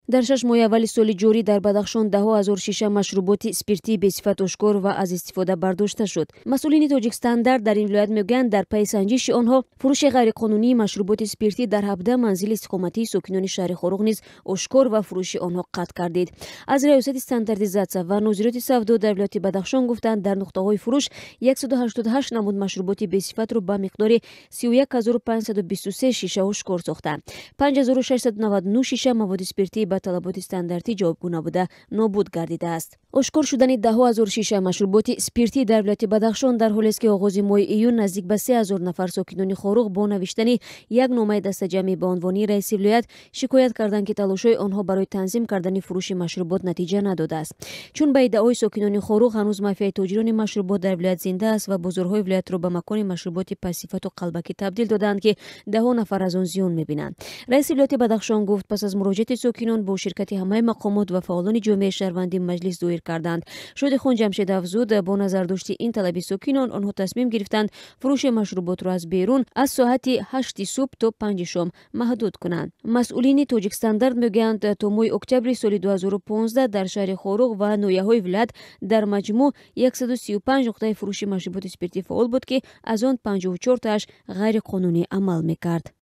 Дар 6 моҳи аввали соли ҷорӣ дар Бадахшон даҳо ҳазор шиша машруботи спиртии бесифат ошкор ва аз истифода бардошта шуд. Масъулини Тоҷикстандарт дар ин вилоят мегӯянд, дар пайи санҷиши онҳо фурӯши ғайриқонунии машруботи спиртӣ дар 17 манзили истиқоматии сокинони шаҳри Хоруғ низ ошкор ва фурӯши онҳо қатъ кардид. Аз Раёсати стандартизатсия ва нозироти савдо дар вилояти Бадахшон гуфтанд, дар нуқтаҳои фурӯш 188 намуд машруботи бесифатро ба миқдори 31 523 шиша ошкор сохтанд. 5699 шиша маводи спиртии ба талаботи стандартӣ ҷавобгӯ набуда нобуд гардидааст. Ошкор шудани даҳо ҳазор шиша машруботи спиртӣ дар вилояти Бадахшон дар ҳолест, ки оғози моҳи июн наздик ба 3000 нафар сокинони Хоруғ бо навиштани як номаи дастаҷамъӣ ба унвони раиси вилоят шикоят карданд, ки талошҳои онҳо барои танзим кардани фурӯши машрубот натиҷа надодааст. Чун ба иддаои сокинони Хоруғ, ҳанӯз мафияи тоҷирони машрубот дар вилоят зинда аст ва бозорҳои вилоятро ба макони машруботи пастсифату қалбакӣ табдил додаанд, ки даҳо нафар аз он зиён мебинанд. Раиси вилояти Бадахшон гуфт, пас аз муроҷиати сокинон бо ширкати ҳамаи мақомот ва фаъолони ҷомеаи шаҳрвандӣ маҷлис доир карданд. Шодихон Ҷамшед афзуд, бо назардошти ин талаби сокинон онҳо тасмим гирифтанд, фурӯши машруботро аз берун аз соати 8-и субҳ то 5-и шом маҳдуд кунанд. Масъулини Тоҷикстандарт мегӯянд, то моҳи октябри соли 2015 дар шаҳри Хоруғ ва ноҳияҳои вилоят дар маҷмӯъ 135 нуқтаи фурӯши машруботи спиртӣ фаъол буд, ки аз он 54 тааш ғайриқонунӣ амал мекард.